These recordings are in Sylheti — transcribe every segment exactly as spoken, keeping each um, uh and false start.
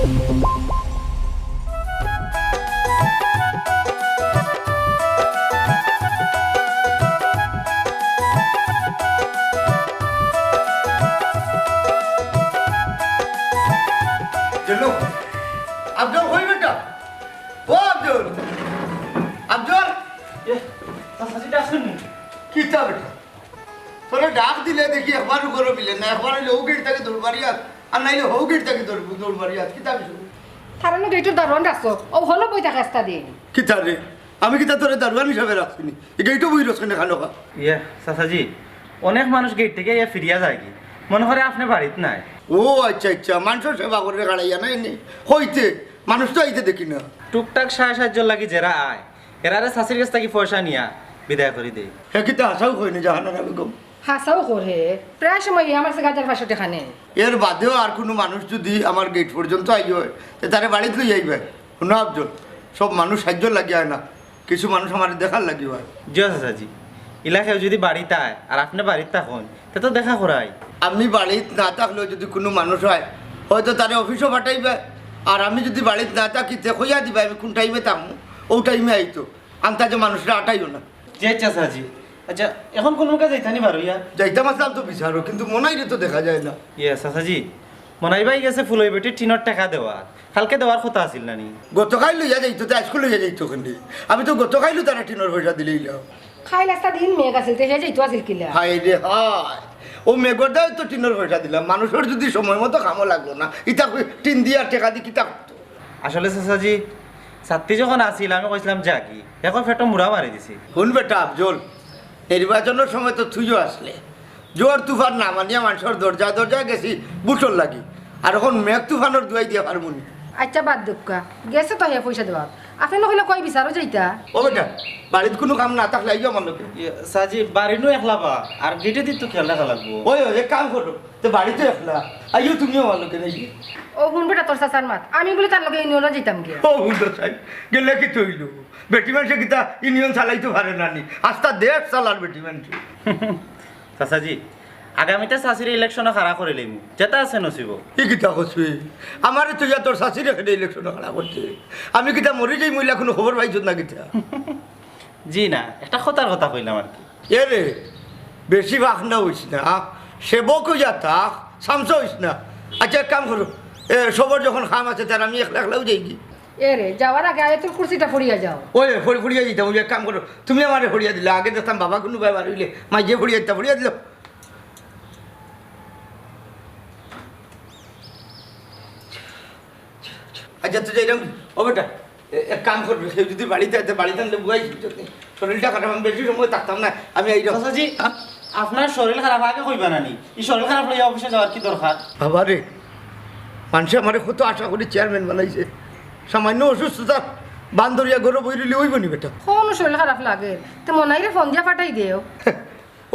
জুনু, আফজল কই বেটা? ও আফজল, আফজল। এ, চাচাজি ডাকছইন নি? কিতা বেটা? তোরে ডাক দিলে দেখি একবার ঘরো মিলে না, একবার অইলে হউ গেইট থাকি দৌড় মারি আস, আর নাইলে হউ গেইট থাকি দৌড়, দৌড় মারি আস। কিতা বিষয়? তারা নু গেইটর দারোয়ান রাখছো, অউ হনো বই থাকে আস্তা দিন। কিতা রে? আমি কিতা তোরে দারোয়ান হিসাবে রাখছি নি? ই গেইটো বই রস কেনে খানো খা? ইয়ে, চাচাজি, অনেক মানুষ গেইট থাকি আইয়া ফিরিয়া যায়গি। মনো করে আপনে বাড়িত নাই। ও আচ্ছা, আচ্ছা, মানষর সেবা করি খাড়াইয়া নাই নি? কইতে, মানুষ তো আইতে দেখি না। টুকটাক সাহায্যর লাগি যেরা আয়, এরারে চাচির গেছ থাকি পয়সা নিয়া বিদায় করি দেই। হে কিতা হাছাউ কয় নি জাহানারা বেগম? হাছাউ কয় হে, প্রায় সময় হে আমার গেছে গাজার পাঁচশো টেকা নেয়। এর বাদেও আর কুনু মানুষ যুদি আমার গেইট পর্যন্ত আইয়া অয়, তে তারে বাড়িত লই আইবায়। হুনো আফজল, সব মানুষ সাহায্যর লাগি আয় না, কিছু মানুষ আমারে দেখার লাগি আয়। জি চাচাজি, ইলা কেউ যুদি বাড়িত আয় আর আপনে বাড়িত থাকইন, তে তো দেখা করাই। আমি বাড়িত না থাকলেও যুদি কুনু মানুষ আয়, হয়তো তারে অফিসো পাঠাইবায়, আর আমি যুদি বাড়িত না থাকি, তে কইয়া দিবায় আমি কুন টাইমে থাকমু, অউ টাইমে আইতো। আন্তাজে মানুষরে আটাইও না। জি চাচাজি। আচ্ছা, এখন কুন মুখে যাইতানি বারইয়া? যাইতাম আছলাম তো বিচারো, কিন্তু মনাইরে তো দেখা যায় না। ইয়ে চাচাজি, মনাই ভাই গেছে ফুলই বেটির টিনর টেকা দেওয়াত। কালকে দেওয়ার কথা আছিল না নি? গতকাইল লইয়া যাইতো, তে আইজকু লইয়া যাইতো কেনে? আমি তো গতকাইলউ তারে টিনর পয়সা দিলাইলাম। কাইল আস্তা দিন মেঘ আছিল, তে হে যাইতো আছিল কিলা? হায় রে হায়, অউ মেঘর দায় তো টিনর পয়সা দিলাম। মানুষর যুদি সময় মতো কামো লাগলো না, ইতা কই টিন দি আর টেকা দি কিতা করতো? আসলে চাচাজি, ছাত্তি যখন আছিল, আমি কইছলাম যাগি, হে কয় পেটো মুড়া মারি দিছি। হুন বেটা আফজল, নির্বাচনর সময় তো তুইও আছলে। জোয়ার তুফান না মানিয়া মানষর দরজায় দরজায় গেছি ভুটর লাগি, আর অখন মেঘ তুফানর দুয়াই দিয়া পারমু নি? আচ্ছা, বাদ দেউক্কা, গেছে তো হে পয়সা দেওয়াত। আপনে না কইলা কই বিচারো যাইতা? ও বেটা, বাড়িত কুনু কাম না থাকলে আইও আমার লগে। ইয়ে, চাচাজি, বাড়ি নু একলা বা, আর গেইটে দি তো খেয়াল রাখা লাগবো। ওই, ওই, এক কাম করো, তে বাড়িত একলা, আইও তুমিও আমার লগে নাকি? ও হুন বেটা, তোর চাচার মাত, আমি বুলে তার লগে ইউনিয়নো যাইতাম গিয়া। ও হুন তো চাই, গেলে কিতা অইলো? বেটি মানষে কিতা ইউনিয়ন চালাইতো পারে না নি? আস্তা দেশ চালার বেটি মানষে। চাচাজি, আগামীতে চাচিরে ইলেকশনো খাড়া করিলাইমু, যেতা আছে নসিবো। ই কিতা কছবি? আমারে থইয়া তোর চাচিরে কেনে ইলেকশনো খাড়া করছে? আমি কিতা মরি যাইমু, ইলা কুনু খবর পাইছস না কিতা? জি না, একটা কথার কথা কইলাম আর কি। এরে, বেশি বাখনা অইস না, সেবক অইয়া থাক, চামচা অইস না। আচ্ছা, এক কাম করো, এ, সবর যখন কাম আছে, তে আমি একলা একলাউ যাইগি। এরে, যাওয়ার আগে আয়াতুল কুরসিটা পড়িয়া যাও। ওই, পড়ি-, পড়িয়া যাইতাম, ওই এক কাম করো, তুমি আমারে পড়িয়া দিলাও, আগে দেখতাম বাবা কুনুবায় বার অইলে, মাইয়ে পড়িয়া দিতা, পড়িয়া দিলাও। আচ্ছা, তুই যাইলাম। ও বেটা, এ-, এক কাম করবি, কেউ যুদি বাড়িত আয়, তে বাড়িত আনলে বুয়াই, শরীরটা খারাপ, আমি বেশি সময় থাকতাম না, আমি আইরাম। চাচাজি, আপনার শরীর খারাপ আগে কইবা না নি? ই শরীর খারাপ লইয়া অফিসে যাওয়ার কি দরকার? বাবা রে, মানষে আমারে কত আশা করি চেয়ারম্যান বানাইছে, সামান্য অসুস্থতা বান ধরিয়া ঘরো বই রইলে অইবো নি বেটা? কুনু শরীর খারাপ লাগে, তে মনাইরে ফোন দিয়া পাঠাই দেও।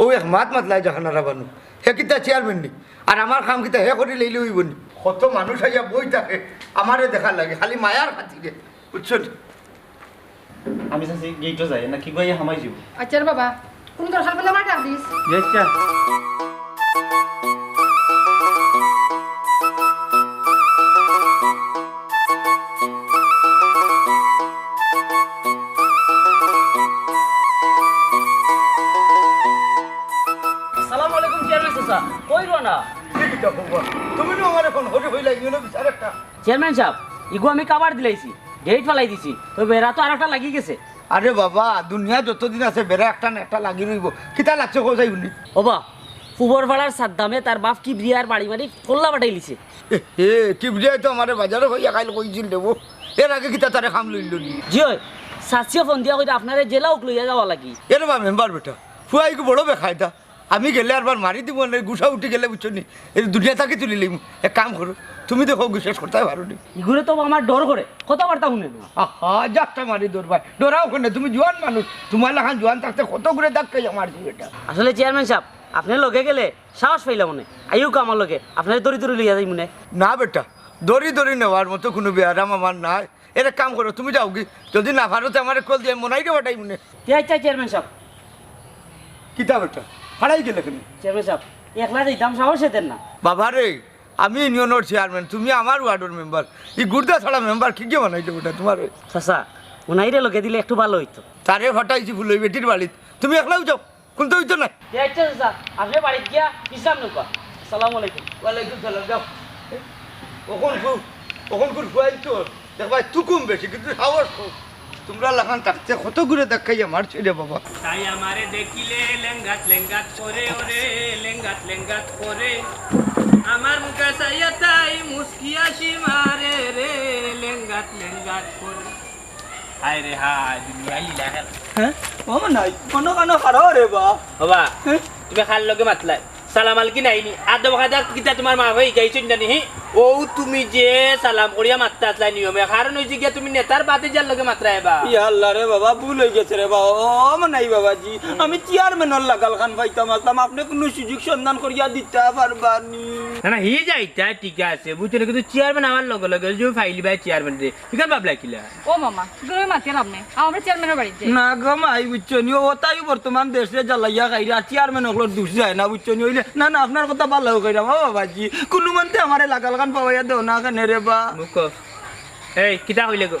ও এক মাত মাতলাই জাহানারা বানু, হে কিতা চেয়ারম্যান নি? আর আমার কাম কিতা হে করিলাইলে অইবো নি? কত মানুষ আইয়া বই থাকে, আমারে দেখার লাগি, খালি মায়ার খাতিরে, বুঝছো নি? আমি চাচি গেইটো যাই, না কিগুয়ে হামাই যাইবো। আচ্ছা রে বাবা, কুনু দরকার পড়লে আমারে ডাক দিস। জি আচ্ছা। আসসালামু আলাইকুম চেয়ারম্যান চাচা, কই রওনা? কি কিতা খবর? তুমি নু আমারে ফোন করি কইলা, ইউনো বিচার একটা। চেয়ারম্যান সাব, ইগু আমি কাবার দিলাইছি, গেইট ফালাই দিছি, তো বেড়া তো আরেকটা লাগি গেছে। আরে বাবা, দুনিয়া যতদিন আছে বেড়া একটা না একটা লাগি রইবো। কিতা লাগছে কও চাই হুনি? ওবা, ফুবর পাড়ার সাদ্দামে তার বাপ কিবরিয়ার বাড়ি মারি কল্লা বাটাইলিছে। এ, এ, কিবরিয়ায় তো আমারে বাজারো কইয়া কাইল কইছিল দেবো। এর আগে কিতা তারে কাম লইল নি? জি অয়, চাচিয়ে ফোন দিয়া কইরা আপনারে জেলা উক লইয়া যাওয়া লাগি। এরে বা মেম্বার বেটা, ফুয়া ইগু বড় বেকায়দা। আমি গেলে আরবার মারি দিমু, না গুসা উঠি গেলে বুঝছো নি? এই দুনিয়া থাকি তুলি লইমু। এক কাম করো, তুমি দেখো গু শেষ করতায় পারো নি। ইগুরে তো আমার ডর করে, কথাবার্তা হুনে না। আহা, যাত্রা মারি ডর ভাই, ডরাও কেনে? তুমি জোয়ান মানুষ, তুমার লাখান জোয়ান থাকতে কত গুরে ধাক্কাইয়া মারছি বেটা। আসলে চেয়ারম্যান সাব, আপনে লগে গেলে সাহস পাইলাম মনে। আইউক আমার লগে, আপনারে দড়ি দড়ি লইয়া যাইমুনে। না বেটা, দড়ি দড়ি নেওয়ার মতো কুনু বেয়ারাম আমার নাই। এর এক কাম করো, তুমি যাওগি, যদি না পারো তে আমারে কল দিয়া মনাইরে পাঠাইমুনে। তে আচ্ছা চেয়ারম্যান সাব। কিতা বেটা, হারাই গেলে কেনে? চেয়ারম্যান সাব, একলা যাইতাম, সাহসে দেন না। বাবা রে, আমি ইউনিয়নর চেয়ারম্যান, তুমি আমার ওয়ার্ডর মেম্বার। ই গুর্দা ছাড়া মেম্বার কিগিয়ে বানাইলো বেটা তুমারে? চাচা, উনাইরে লগে দিলে একটু ভালা অইতো। তারে ফাটাইছি ফুলই বেটির বাড়িত, তুমি একলাউ যাও, কুন্তা অইতো নায়। এ, আচ্ছা চাচা, আপনে বাড়িত গিয়া বিশ্রাম নেউক্কা। আসসালামু আলাইকুম। ওয়ালাইকুম সালাম, যাও। অখন কু-, অখন কুর ফুয়াইন তো দেখবায় তুকুম বেশি, কিন্তু সাহস কম। তুমরার লাখান থাকতে কত ঘুরে দেখাইয়া মারছি রে বাবা। তাই আমারে দেখিলে লেঙ্গাত লেঙ্গাত করে ওরে, লেঙ্গাত লেঙ্গাত করে। আমার মুখে চাইয়া তাই মুস্কি হাসি মারে রে, লেঙ্গাত লেঙ্গাত করে। হায় রে হায়, দুনিয়া লীলা খেলা। হ্যাঁ? ও নাই, কোনো কানো খারাপ রে বা। বাবা, হ্যাঁ? তুমি কার লগে মাতলায়? সালাম আলকি নাই নি? আদব কায়দা কিতা তুমার মা বাপে শিখাইছইন না নি? হি? অউ তুমি যে সালাম করিয়া মাততা আছলায় নিয়মে, কারণ অইছে গিয়া তুমি নেতার ভাতিজার লগে মাতরায় বা। ইয়া আল্লাহ রে বাবা, ভুল অইগেছে রে বা। ও, ও নাই বাবাজি, আমি চেয়ারম্যানর লাগাল খান পাইতাম আছলাম, আপনে কুনু সুযোগ সন্ধান করিয়া দিতা পারবা নি? না, না, হি যাইতা ঠিক আছে, বুঝছো নি? কিন্তু চেয়ারম্যান আমার লগে লগে, অউ যে ফাইলি ভাই চেয়ারম্যান রে, ইখান ভাবলা কিলা? ও মামা, ইগুরে মাতিয়া লাভ নাই। আমরার চেয়ারম্যানর বাড়িত যাই। না গো মাই, বুঝছো নি? অতায়উ বর্তমান দেশরে জ্বালাইয়া খাইরা, আর চেয়ারম্যান অকলর দুষ যায় না, বুঝছো নি? অইলে, না, না, আপনার কথা ভালাউ কইরাম, ও বাবাজি, কুনুমন্তে আমারে লাগাল খান পাওয়াইয়া দেও না কেনে রে বা। মুখ। এই, কিতা কইলে গো?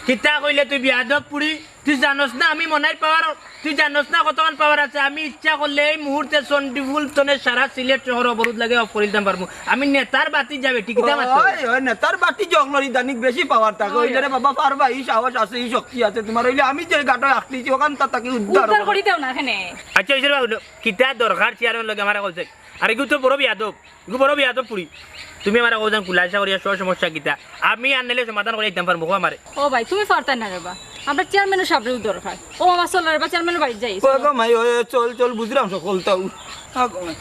কিতা কইলে তুই বিয়াদব পুড়ি? তুই জানোস না আমি মনাইর পাওয়ার, তুই জানোস না কতখান পাওয়ার আছে? আমি ইচ্ছা করলে এই মুহূর্তে চণ্ডীপুর তনে সারা সিলেট শহর অবরোধ লাগাই off করি দিতাম পারমু। আমি নেতার ভাতিজা বেটি, কিতা মাতো? ওই, ওই, নেতার ভাতিজা অকলর ইদানিং বেশি পাওয়ার থাকে। ওই, ওই রে বাবা, পারবা, ই সাহস আছে, ই শক্তি আছে তুমার। অইলে আমি যে গাটো আটকিছি, অখান তা তাকে উদ্ধার উদ্ধার করো। করি দেও না কেনে। আচ্ছা, অইছে রে বাবা, কিতা দরকার চেয়ারম্যানর লগে আমারে কইছে? আর ইগু তো বড় বিয়াদব। ইগু বড় বিয়াদব পুড়ি। তুমি আমারে কও যেন খুলাসা করিয়া সব সমস্যা কিতা? আমি আর নাইলে সমাধান করিয়া দিতাম পারমু, কও আমারে। ও ভাই, তুমি পারতায় না রে বা। আমরার চেয়ারম্যানর সাবরেউ দরকার। ও মামা, চলো রে বা, চেয়ারম্যানর বাড়িত যাই, ও চলো। গো মাই, ওই চল, চল, বুঝরাম সকলতাউ। আ গো মাই।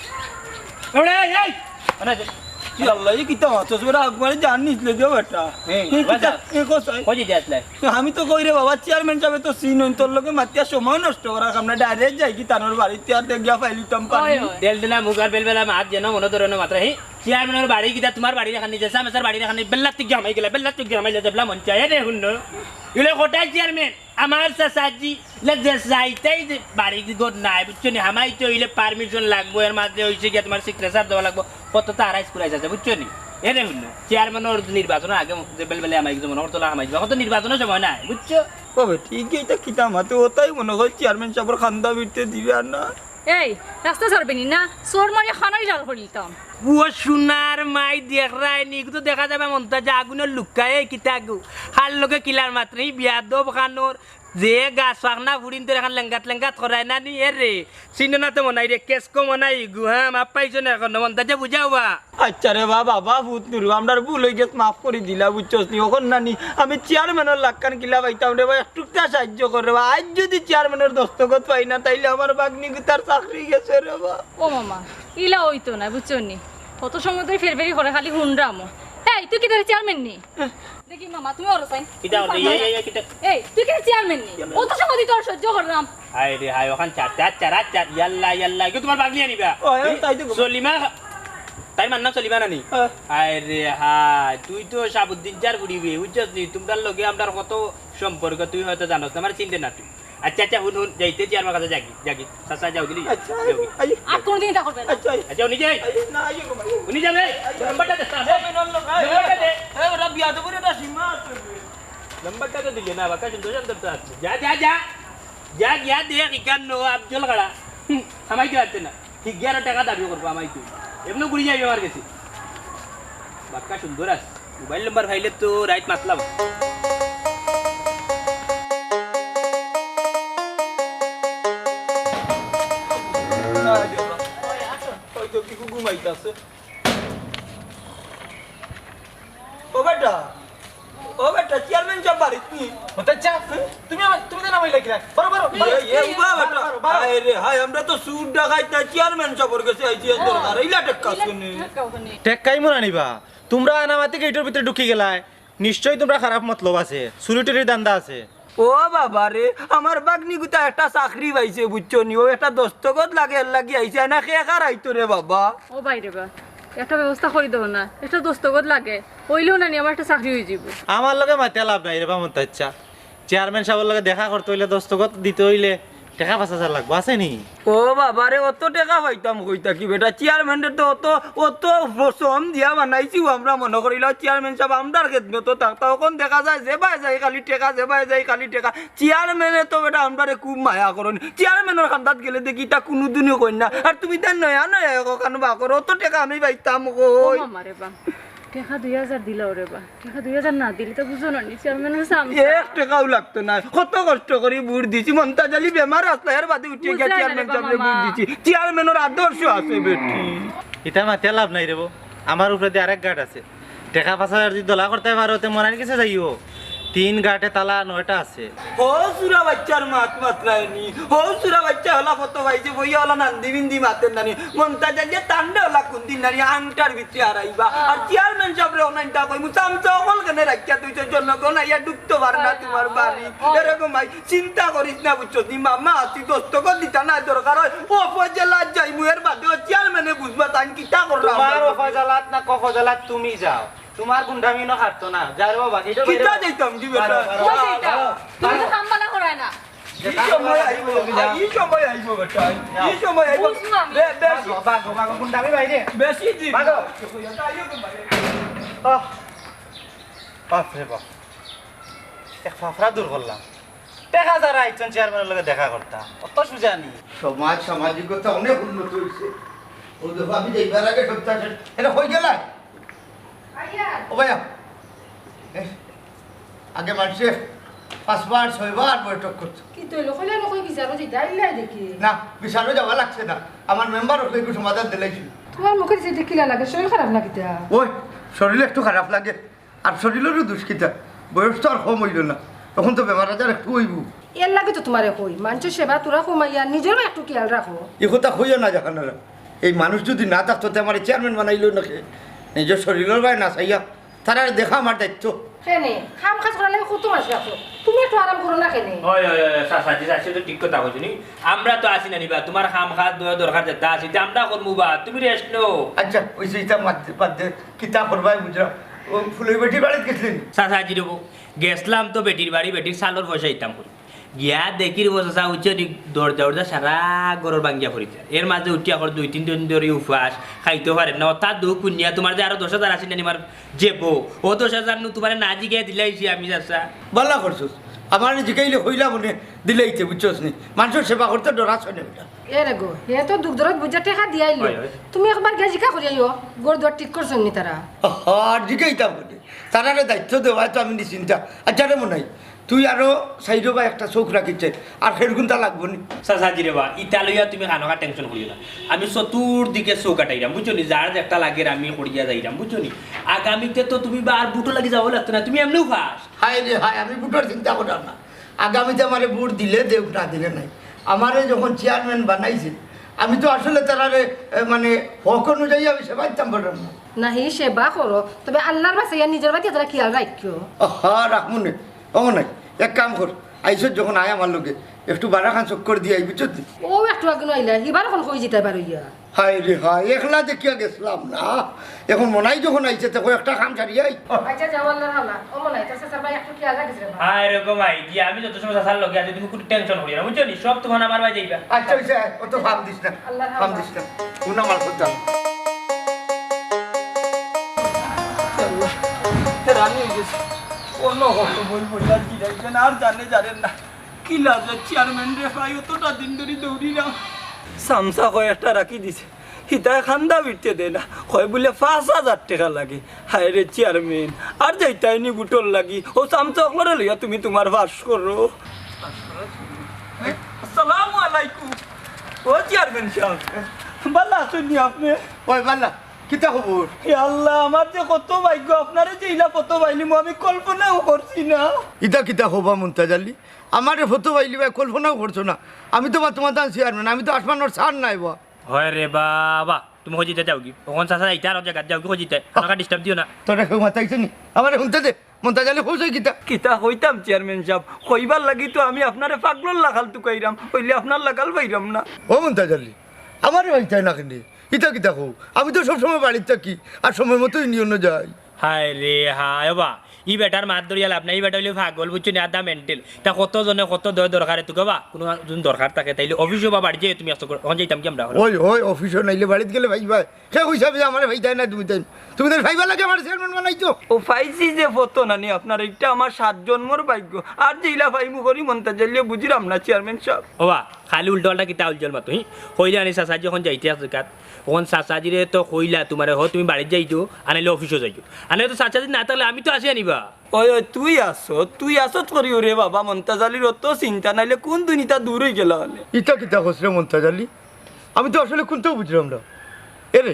ওরে, এই, এই! আরে, কি আল্লাহ, ই কিতা মাতছস? ওরা আগ মারি জান নিছলে দিও বেটা। এই, ই কিতা, বাসা। ই কোথায়? কই যাইতে আছলায়? তো আমি তো কই রে বাবা, চেয়ারম্যান সাবে তো চিনইন, তোর লগে মাতিয়া সময় নষ্ট করার কাম না, direct যাইগি তানর বাড়িত, আর দেখিয়া ফাইলিতাম পারি। ওই, ওই। ডেলডেলা মুখ আর বেলবেলা মাত যেন মনো ধরে না মাতরা, হি? চেয়ারম্যানর বাড়ি কিতা তুমার বাড়ির এখান নি, জেসা মেসার বাড়ির এখান নি, বেল্লাত গিয়া হামাই গেলা, বেল্লাত গিয়া হামাইলা, যেবলা মন চায় রে, হুনো। ইলে কটাই চেয়ারম্যান, আমার চাচাজি, ইলা যে যাইতাই যে বাড়ি ঘর নাই, বুঝছো নি? হামাইতে অইলে permission লাগবো, এর মাঝে অইছে গিয়া তুমার signature দেওয়া লাগবো, কততা আড়াইশ কুড়াইশ আছে, বুঝছো নি? এরে হুনো, চেয়ারম্যানর নির্বাচনর আগে যে বেলবেলা হামাই গেছে, মনো করতো না হামাই যাবা, অখন তো নির্বাচনর সময় নাই, বুঝছো? ওবে, ঠিক ইটা কিতা মাতে, অতায় মনো অয় চেয়ারম্যান সাবর খান্দা ভিড়তে দিবে আর না। এই, রাস্তা ছাড়বে নি না? চড় মারিয়া খানারি লাল করি দিতাম। ও সোনার মাই দেখরায় নি, ইগু তো দেখা যাইবা মন্তাজে আগুনর লুক্কা, এই কিতা গু? কার লগে কিলার মাতরে, ই বিয়াদব খানোর, যে গাছ ফাকনা ফুড়িন্তর এখান লেঙ্গাত লেঙ্গাত করায় না নি, এরে। চিনো না তো মনাই রে, কেসকো মনাই ইগু, হ্যাঁ, মাফ পাইছো না অখনো, মন্তাজে বুঝাও বা। আচ্ছা রে বা, বাবা, ফুত নুরু, আমরার ভুল অইগেছে, মাফ করি দিলা, বুঝছস নি? অখন না নি, আমি চেয়ারম্যানর লাখান কিলা পাইতাম রে বা, একটুকটা সাহায্য কর রে বা। আইজ যুদি চেয়ারম্যানর দস্তখত পাই না, তাইলে আমার ভাগ্নি গুতার চাকরি গেছে রে বা। ও মামা, ইলা অইতো না, বুঝছো নি? কত সময় ধরি ফেরফেরি করে, খালি হুনরাম। এই, তুই কিতা রে চেয়ারম্যান নি? দেখি মামা, তুমি ওরো চাই। কিতা ওরো? ইয়া, ইয়া, ইয়া, কিতা? এই, তুই কিতা চেয়ারম্যান নি? অত সময় ধরি তোর সহ্য কররাম। হায় রে হায়, অখান চার, চার, চার, চার, ইয়াল্লা, ইয়াল্লা, ইগু তুমার ভাগ্নি আনিবা? ও, এ, তাই তো। সলিমা, তাইর মার নাম সলিমা নানি? হ্যাঁ। হায় রে হায়, তুই তো শাহাবুদ্দিন চাচার ফুড়ি বে, বুঝছস নি? তুমরার লগে আমরার কত সম্পর্ক, তুই হয়তো জানোস না, আমারে চিনতে না তুই। আচ্ছা, আচ্ছা, হুন, হুন, যাইতে চেয়ারম্যানর কাছে যাগি, যাগি। চাচা, যাও দিলি? আচ্ছা, যাও। I, I. আর কোনোদিন ইটা করবে না। আচ্ছা, আই। আচ্ছা, উনি যাই? আই, না, আই, আই। উনি যাবে? আই, নাম্বারটা দে, নাম্বারটা দে। এ, ওরা বিয়াদবর একটা সীমা আছে। নাম্বারটা তো দিলে না, বাক্কা সুন্দর সুন্দর তো আছে। যা, যা, যা। যা, গিয়া দেখ, ইখান নো, আফজল খাড়া। হুম, হামাইতে পারতে না। ঠিক গিয়া আরো টেকা দাবি করবো, হামাইতে। এমনে ঘুরি যাইবে আমার গেছে। বাক্কা সুন্দর আছে। মোবাইল নাম্বার পাইলে তো রাইত মাতলাম। ওই তো কিগু ঘুমাইতাছে। ও বেটা, ও বেটা, চেয়ারম্যান সাব বাড়িত নি? ও তো চা, তুমি আমার, তুমি তো নামাই লাগিলা। বারো, বারো, বারো। এ, এ, উবা বেটা। বারো, বারো। হায় রে হায়, আমরা তো চুর ডাকাইত না, চেয়ারম্যান সাবর গেছে আইছি, এর দরকার। ইলা টেক্কা শুনি। টেক্কা ইমন আনিবা। তুমরা আনামাতি গেটর ভিতরে ঢুকি গেলায়। নিশ্চয়ই তুমরা খারাপ মতলব আছে, চুরি টুরির ধান্দা আছে। ও বাবা রে, আমার ভাগ্নি গুতা একটা চাকরি পাইছে, বুঝছো নি? অউ একটা দস্তখত লাগে, এর লাগি আইছে, না খে খার আইতো রে বাবা। ও ভাই রে বা, একটা ব্যবস্থা করি দেও না, একটা দস্তখত লাগে, অইলেও না নি আমার একটা চাকরি অইযিবো। আমার লগে মাতিয়া লাভ নাই রে বা মন্তাচ্ছা, চেয়ারম্যান সাবর লগে দেখা করতে অইলে, দস্তখত দিতে অইলে টেকা পাঁচ হাজার লাগবো, আছে নি? ও বাবা রে, অত টেকা পাইতাম কই থাকি বেটা? চেয়ারম্যানরে তো অত, অত শ্রম দিয়া বানাইছি, আমরা মনো করিলাম চেয়ারম্যান সাব আমরার খেদমতো থাকতা। অখন দেখা যায় যেবায় যাই খালি টেকা, যেবায় যাই খালি টেকা। চেয়ারম্যানে তো বেটা আমরারে খুব মায়া করইন। চেয়ারম্যানর কান্দাত গেলে দেখি ইতা কুনুদিনও কইন না। আর তুমি তার নয়া নয়া অখন বার করো, অত টেকা আমি পাইতাম কই? ও মামা রে বা, টেকা দুই হাজার দিলাও রে বা। টেকা দুই হাজার না দিলে তো বুঝো না নি, চেয়ারম্যানর সামনে। এক টেকাও লাগতো না, কত কষ্ট করি ভোট দিছি। মন্তাজ আলী বেমার আছলা, এর বাদে উঠিয়া গিয়া বুঝলাই না রে চেয়ারম্যান বা সাবরে ভোট মামা। দিছি। চেয়ারম্যানর আদর্শ আছে বেটি। ইতা মাতিয়া লাভ নাই রে বো, আমার উপরে দি আরেক গাট আছে। টেকা পাঁচ হাজার যদি দলা করতায় পারো, তে মরার গেছে যাইও। তিন গাটে তালা নয়টা আছে। হো সুরা বাইচ্চার মাত মাতরায়নি, হো সুরা বাইচ্চা হলা ফতো পাইছে, বইয়া হলা নান্দি বিন্দি মাতের নানি। মন্তাজ আলী তান্ডে হলা কুন্দির নানি আংটার ভিতরে হারাইবা। আর চেয়ারম্যান সাবরে অনাইনটা কইমু, চামচা অকল কেনে রাখিয়া তুই তো জনগণ আইয়া ঢুকতো পারে না তোমার বাড়ি। এরকম ভাই চিন্তা করিস না, বুঝছস নি? মামা আছি, দস্তখত দিতা না দরকার হয়, ও ফয়জালাত যাইমু, এর বাদেও চেয়ারম্যানে বুঝবা তাইন কিতা কররা। তোমার ও ফয়জালাত না ক ফয়জালাত, তুমি যাও। তোমার গুন্ডামি না খাটতো না। যা রে বাবা, কিতা যাইতাম কি বেটা? বারো, বারো, কই যাইতাম? বারো, তুমি তো বারো। কাম বালা করায় না। ই সময় আইবো, ই সময় আইবো বেটা, ই সময় আইবো। বুঝলাম। বে-, বেশি, বাগো, বাগো, বাগো, গুন্ডামি বাইরে। বেশি দিন। বাগো। আহ, বাপ রে বাপ। এক ফাফড়া দূর করলাম। টেকা যারা আইছইন চেয়ারম্যানর লগে দেখা করতা। অত সুজা নি। সমাজ সামাজিকতা অনেক উন্নত হইছে। ও দেখো, আমি যাইবার আগে সত্যাচার, এটা হয়ে গেল। ও ভাইয়া, এ, আগে মানুষে পাঁচবার, ছয়বার বৈঠক করতো। কি তো এলো? কইলে নকই বিচারো যাইতে আইলাই দেখি। না, বিচারো যাওয়া লাগছে না। আমার মেম্বার অকলে একটু সমাধান দিলাইছি। তোমার মুখে দিছে কিলা লাগে? শরীর খারাপ না কিতা? ওই, শরীর একটু খারাপ লাগে। আর শরীরেরও দুষ কিতা? বয়স তো আর কম হইল না, তখন তো বেমার আজার একটু হইব। এর লাগে তো তোমারে কই, মানুষের সেবা তোরা কমাইয়া নিজেরও একটু খেয়াল রাখো। এই কথা কইও না জাহানারা। এই মানুষ যদি না থাকতো, তে আমার চেয়ারম্যান বানাইল না কে? নিজের শরীরের বায় না চাইয়া, তারারে দেখা আমার দায়িত্ব। কেনে? কাম কাজ করার লাগে কত মানুষ রাখো, তুমি একটু আরাম করো না কেনে? ওই, ওই, ওই, চাচাজি, চাচি তো ঠিক কথা কইছো নি। আমরা তো আছি না নিবা, তোমার কাম কাজ দ-, দরকার যেটা আছে, এটা আমরা করমু বা, তুমি rest লও। আচ্ছা, ওই যে এটা বাদ দে, বাদ দে, কিতা করবাই বুঝলাম। ও ফুলই বেটির বাড়িত গেছিলেন? চাচাজি রে বউ, গেছলাম তো বেটির বাড়ি, বেটির চাউলর পয়সা দিতাম করি। গিয়া দেখির বউ চাচা, উঠছে নি, দরজা উরজা সারা ঘরর ভাঙ্গিয়া পড়িছে। এর মাঝে উঠিয়া কর দুই তিন দিন ধরি উপাস, খাইতেও পারে না। অর্থাৎ দুঃখ কুনিয়া তোমার যে আরো দশ হাজার আছে না নিমার যে বউ, ও দশ হাজার নু তোমারে না জিগাইয়া দিলাইছি আমি চাচা। বালা করছস, আমার জিগাইলে কইলা মনে দিলাইতে, বুঝছস নি? মানুষের সেবা করতে ডরাস হয় না বেটা। এ রে গো, হে তো দুখ দরদ বুঝা টেকা দিয়াইলো। হয়, হয়। তুমি একবার গিয়া জিকা করিয়া আইও, ঘর দুয়ার ঠিক করছইন নি তারা? আর জিগাইতাম বটে। তারারে দায়িত্ব দেওয়ায় তো আমি নিশ্চিন্তা। আচ্ছা রে মনাই, তুই আরো সাইডো বা একটা চোখ রাখিস, আর হেরগুনটা লাগবো নি। চাচাজি রে বা, ইতা লইয়া তুমি কানোকা tension করিও না। আমি চতুর্দিকে চোখ আটাইরাম, বুঝছো নি? যার যেটা লাগে আমি করিয়া যাইরাম, বুঝছো নি? আগামীতে তো তুমি বা আর ভোটর লাগি যাওয়া লাগতো না, তুমি এমনেও পাস। হায় রে হায়, আমি ভোটর চিন্তা করলাম না। আগামীতে আমারে ভোট দিলে দেউক, না দিলে নাই। আমারে যখন চেয়ারম্যান বানাইছে, আমি তো আসলে তারারে, এ, মানে, হক অনুযায়ী আমি সেবা দিতাম পারলাম না। নাহি, সেবা করো, তবে আল্লাহর বাসাইয়া নিজের বাড়িতে তারা খেয়াল রাখিও। আহা, রাখমু নে। ও নাই, এক কাম কর, আইসত যখন আয় আমার লগে, একটু বারাখান চক্কর দিয়ে আই, বুঝছো তুই? ও একটু আগে নইলা, হিবার এখন কই জিতাই পারো ইয়া। হায় রে হায়, একলা দেখিয়া গেছলাম না। এখন মনাই যখন আইছে, তে কয়েকটা কাম সারিয়া আই। আচ্ছা, যাও, আল্লাহর হাওলা। ও মনাই, তোর চাচার ভাই একটু খেয়াল রাখিস রে বাবা। হায় রে গো মাই, গিয়া আমি যত সময় চাচার লগে আছি, তুমি কোনো tension করিও না, বুঝছো নি? সব তখন আমার ভাই যাইবা। আচ্ছা, হইছে, অত ফাম দিস না। আল্লাহর ফাম হাওলা। দিস না। কোন আমার কথা? আল্লাহ, রানি হয়ে গেছে। অন্য কত বই বইলার কি যাইবে না, আর জানে জানেন না। কি লাজে চেয়ারম্যান রে ভাই, অতটা দিন ধরি দৌড়ি না। সামসা কয় একটা রাখি দিছে, হিতায় খান্দা বিটতে দে না, কয় বুলে পাঁচ হাজার টেকা লাগে। হায় রে চেয়ারম্যান, আর যাইতায় নি ভোটর লাগি, ও সামসা অকলরে লইয়া তুমি তোমার বাস করো। আসসালামু আলাইকুম। ও চেয়ারম্যান সাহেব, ভালা আছইন নি আপনে? ওই ভালা, কিতা খবর? হে আল্লাহ, আমার যে কত ভাগ্য, আপনারে যে ইলা কত পাইলিমু, আমি কল্পনাও করছি না। ইতা কিতা খবর মুমতাজ আলী? আমারে ফটো পাইলি ভাই, কল্পনাও করছো না। আমি তো বা তোমার দান চেয়ারম্যান, আমি তো আসমানর সার নাই বা। হয় রে বাবা, তুমি হজিতে যাওগি। অখন চাচা ইতা আর জায়গা যাওগি হজিতে। আমাকে disturb দিও না। তোরা কেউ মাতাইছে নি? আমারে হুনতে দে। মন্তাজ আলী কইছে কিতা? কিতা কইতাম চেয়ারম্যান সাহেব? কইবার লাগি তো আমি আপনারে পাগলর লাখাল তুকাইরাম, অইলে আপনার লাখাল পাইরাম না। ও মন্তাজ আলী, আমারে পাইতায় না কেনে? ইতা কিতা কও? আমি তো সবসময় বাড়িত থাকি, আর সময় মতো ইউনিয়নো যাই। হায় রে হায়, ওবা, ই বেটার মাত ধরিয়া লাভ নাই, ই বেটা অইলে পাগল, বুঝছো নি? আধা মেন্টাল। তা কত জনে কত দয় দরকারে তোকে বা, কুনু যদি দরকার থাকে, তাইলে অফিসো বা বাড়িত যাইও তুমি আস্তে করি। অখন যাইতাম কি আমরা? ওই, ওই, অফিসো নাইলে বাড়িত গেলে পাইবায়। কে কইছে আমি আমারে পাইতায় না তুমি তাইন? তুমি তাইন পাইবার লাগি আমারে চেয়ারম্যান বানাইছো? ও পাইছি যে ফটো নানি আপনার, ইটা আমার সাত জন্মর ভাগ্য। আর যে ইলা পাইমু করি মন্তাজ আলীয়ে বুঝিরাম না চেয়ারম্যান সাব। ওবা, খালি উল্টা পাল্টা কিতা উল্জল মাতো, হি? কইলে আনি চাচাজি অখন যাইতে আছে কাত। অখন চাচাজিরে তো কইলা তুমারে, হ তুমি বাড়িত যাইও, আনাইলে অফিসো যাইও। আনাইলে তো চাচাজি না থাকলে আমি তো আছি আনিবা। ওই, ওই, তুই আছো, তুই আছত করি ওরে বাবা, মন্তাজ আলীর অত চিন্তা, নাইলে কুন দিন ইতা দূর অই গেলা অনে। ইতা কিতা কস রে মন্তাজ আলী? আমি তো আসলে কুন্তাও বুঝলাম না। এরে,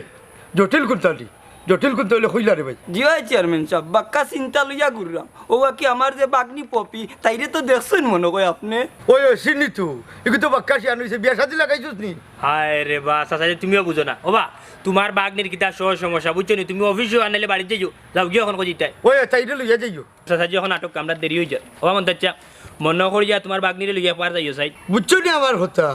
জটিল কুন্তা আলী, জটিল কুন্তা অইলে কইলা রে ভাই। জি অয় চেয়ারম্যান সাব, বাক্কা চিন্তা লইয়া ঘুররাম। ও কি আমার যে বাগনি পপি, তাইরে তো দেখছইন মনো কয় আপনে? ওই, ওই, চিনি তো। ইগু তো বাক্কা শিয়ান অইছে, বিয়া শাদি লাগাইছস নি? হায় রে বা, চাচাজি তুমিও বুঝো না। ওবা, তুমার বাগনির কিতা সহ সমস্যা, বুঝছো নি? তুমি অফিসো আনাইলে বাড়িত যাইও। যাও গিয়া অখন কই যাইতায়? ওই, তাইরে লইয়া যাইও। চাচাজি, অখন আটক, আমরার দেরি অই যায়। ওবা মন্তাজ চাচা, মনো করিয়া তুমার বাগনিরে লইয়া পার যাইও চাই। বুঝছো নি আমার কথা?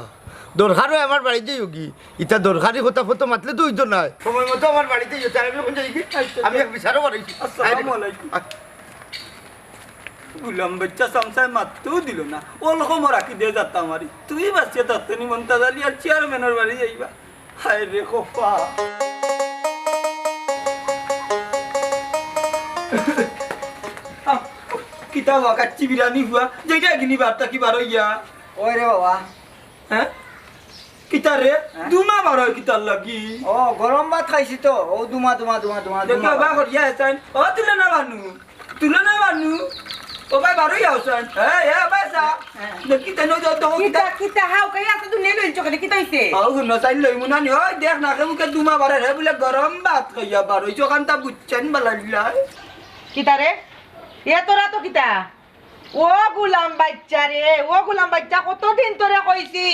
দরকার অয় আমার বাড়িত যাইওগি। ইতা দরকারি কথা ফটো মাতলে তো অইতো নায়। সময় মতো আমার বাড়িত যাইও, তাই আমি অখন যাইগি। আচ্ছা, আমি এক বিচারও বাড়াইছি। আসসালামু আলাইকুম। গুলাম বাইচ্চা চামচায় মাততেও দিলো না। অল খবর রাখি দে যাতা মারি। তুই বাঁচিয়া থাকতে নি মন্তাজ আলী আর চেয়ারম্যানর বাড়ি যাইবা। হায় রে খোপা। কিতা বা কাচ্চি বিরানি হুয়া, যেটা গিনি বার্তা কি বারইয়া? ওই রে বাবা। হ্যাঁ? কিতা রে? হ্যাঁ? দুমা বারয় কিতার লাগি? ও, গরম ভাত খাইছি তো। ও দুমা, দুমা, দুমা, দুমা, দেখি দুমা। ওবা করিয়া এসাইন। ও তুলে না বানু। তুলে না বানু। ও ভাই বারইয়া এসাইন। হ্যাঁ, এ ভাই সা। হ্যাঁ। দেখি তেন তো তো কিতা, কিতা হাও কাই আছে দুনিয়া লইল চোখে কিতা হইছে? ও গুণ সাইন লইমু না নি। ওই দেখ না কে মুখে দুমা বারে রে বলে গরম ভাত খাইয়া বারইছো কান্তা বুঝছেন বালাইলাই। কিতা রে? এ তোরা তো কিতা? ও গুলাম বাইচ্চা রে, ও গুলাম বাইচ্চা, কতদিন তোরে কইছি,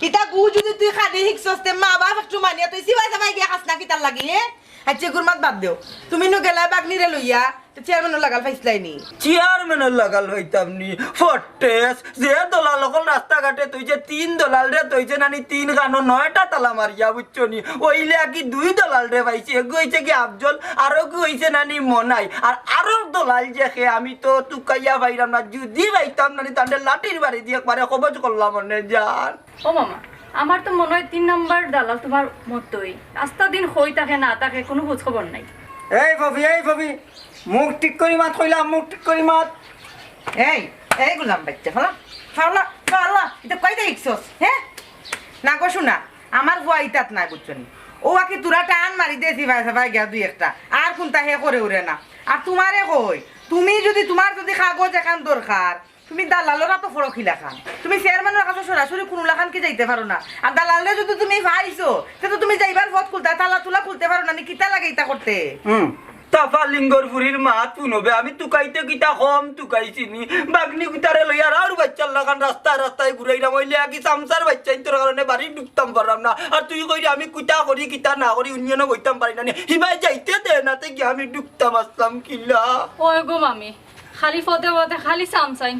ইতা গু যদি তুই খানি হিকছস তে মা বাপ একটু মানিয়া তুই সিবাই সাবাই গিয়া খাস না কিতার লাগি, এ? আচ্ছা, গুর মাত বাদ দেও। তুমি নু গেলা বাগনিরে লইয়া, তে চেয়ারম্যানর লাগাল পাইছলাই নি? চেয়ারম্যানর লাগাল পাইতাম নি? ফটেস, যে দলাল অকল রাস্তাঘাটে তুই যে তিন দলাল রে, তুই যে নানি তিন কানো নয়টা তালা মারিয়া, বুঝছো নি? ওইলে কি দুই দলাল রে পাইছি, এগু হইছে কি আফজল, আর ওগু হইছে নানি মনাই, আর আরো দলাল যে খে আমি তো তুকাইয়া পাইরাম না, যদি পাইতাম নানি তান্ডে লাঠির বাড়ি দিয়ে একবারে কবজ করলাম অনে জান। ও মামা, আমার তো মনে হয় তিন নাম্বার দালাল তোমার মতোই। আস্তা দিন কই থাকে না থাকে, কোনো খোঁজ খবর নাই। এই ফফি, এই ফফি, মুখ ঠিক করি মাত কইলাম, মুখ ঠিক করি মাত। এই, এই গুলাম বাইচ্চা, ফালা, ফালা, ফালা, ইতা কই দেখছস, হে? না গো শুনা, আমার ফুয়া ইতাত নাই বুঝছো নি? ও আকি তোরা টান মারি দে সিবাই সাবাই গিয়া দুই একটা, আর কুন্তা হে করে উরে না। আর তোমারে কই, তুমি যদি, তোমার যদি কাগজ এখান দরকার, তুমি দালালর আতো ফড়কিলাখান। তুমি চেয়ারম্যানর কাছে সরাসরি কুনুলাখান কি যাইতে পারো না? আর দালালরে যদি তুমি পাইছো, তে তো তুমি যাইবার পথ খুলতা, তালা তুলা খুলতে পারো না, নি কিতা লাগে ইতা করতে? হুম। তাফা লিঙ্গর ফুরির মা তুনবে, আমি তুকাইতে কিতা কম তুকাইছি নি? বাগনি গুতারে লইয়া রাউর বাইচ্চার লাখান রাস্তায় রাস্তায় ঘুরাইলাম, ওইলে আকি চামচার বাইচ্চা ইন্তর কারণে বাড়ি ঢুকতাম পারলাম না। আর তুই কইরে আমি কুতা করি, কিতা না করি, ইউনিয়নও বইতাম পারি না নি। হিবাই যাইতে দে না, তে কি আমি ঢুকতাম আসলাম কিলা? ওই গো মামি, খালি পদে পদে খালি চামচাইন।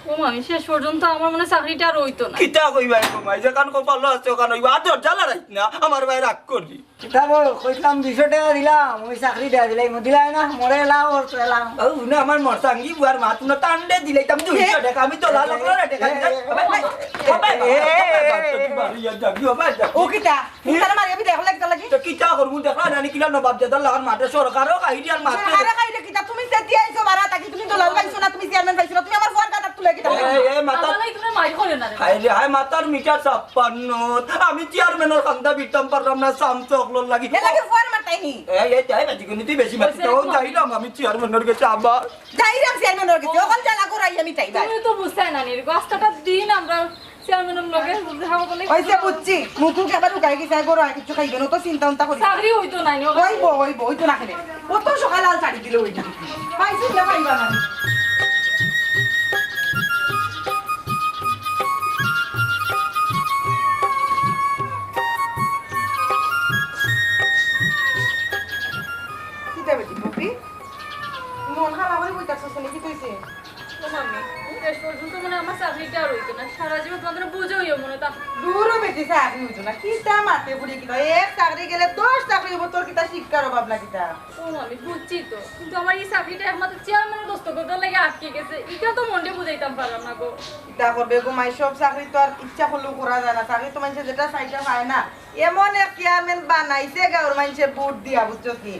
ও মামি, শেষ পর্যন্ত আমার মনে হয় চাকরিটা আর হইতো না। কিতা কইবায় গো মাই, যেখান কপালো আছে ওখান হইবা। আর দরজা লড়াইস না, আমার ভাই রাগ করি। কিতা গো, কইলাম দুইশো টাকা দিলাম, ওই চাকরি দেয়া দিলাই, মো দিলাই না, মরে এলাও, ওর তো এলাও। ও না, আমার মরসাঙ্গি বুয়ার মা, তুমি টান্ডে দিলাইতাম দুইশো টাকা, আমি তো লাল করে টাকা দিলাই। ও কিতা? তুমি তারা মারিয়া বিদায় করলে কিতা লাগি? তো কিতা করমু, দেখলা না নি কিলা নবাব জাদার লাখান মাতে, সরকারও খাই দিয়ার মাতে। সরকারও খাইলে কিতা? তুমি যে দিয়া আইছো বারা থাকি, তুমি দলাল পাইছো না, তুমি চেয়ারম্যান পাইছো না, তুমি আমার ফুয়ার গাদাত তুলে কিতা লাগি? এ, এ, মাথা আমার লাগি তুমি মারি করে না রে। হায় রে, হায়, মাথার মিটার ছাপ্পান্ন। আমি চেয়ারম্যানর কান্দা বিতাম পারলাম না, সামসু অকলর লাগি। এ লাগি ফুয়ার মারতাই নি? এই, এই, এই, বেশি করে তুই বেশি মাতিস। ওই ও, যাইলাম আমি চেয়ারম্যানর গেছে আবার। যাইরাম চেয়ারম্যানর গেছে, ওখান জ্বালা করাই আমি তাই ভাই। তুমি তো বুঝছায় না নি, রাস্তাটা দিন আমরা চেয়ারম্যানর লগে দেখা করতে লাগি। ওই যে বুঝছি, মুখু কেবার উগাই গেছে, আর গরু আর কিছু খাইবে না, তো চিন্তা উন্তা করি। চাকরি হইতো নাই, ও। হইবো, হইবো, হইতো না কেনে? ও তো সকাল আল ছাড়ি দিলে হইতো। পাইছি না, পাইবা না। কিতা বেটি, পপি? মন খারাপ করে বই থাকছস কেনে? কিতা হইছে? ও মামি, শেষ পর্যন্ত মনে হয় আমার চাকরিটা আর হইতো না, সারা জীবন তোমাদের বোঝা হইয়া মনে তা। দূরও বেটি, চাকরি হইতো না, কিতা মাতে বুড়ি কিতা, এক চাকরি গেলে দশ চাকরি হইব, তোর কিতা শিক্ষার অভাব না কিতা? ও, আমি বুঝছি তো, কিন্তু আমার এই চাকরিটা একমাত্র চেয়ারম্যানের দস্তখতর লাগি আটকে গেছে, এটা তো মনটা বুঝাইতাম পারলাম না গো। কিতা করবে গো মাই, সব চাকরি তো আর ইচ্ছা করলেও করা যায় না, চাকরি তো মানুষে যেটা চাইটা পায় না। এমন এক চেয়ারম্যান বানাইছে গাঁওর মানুষে ভোট দিয়া, বুঝছস নি?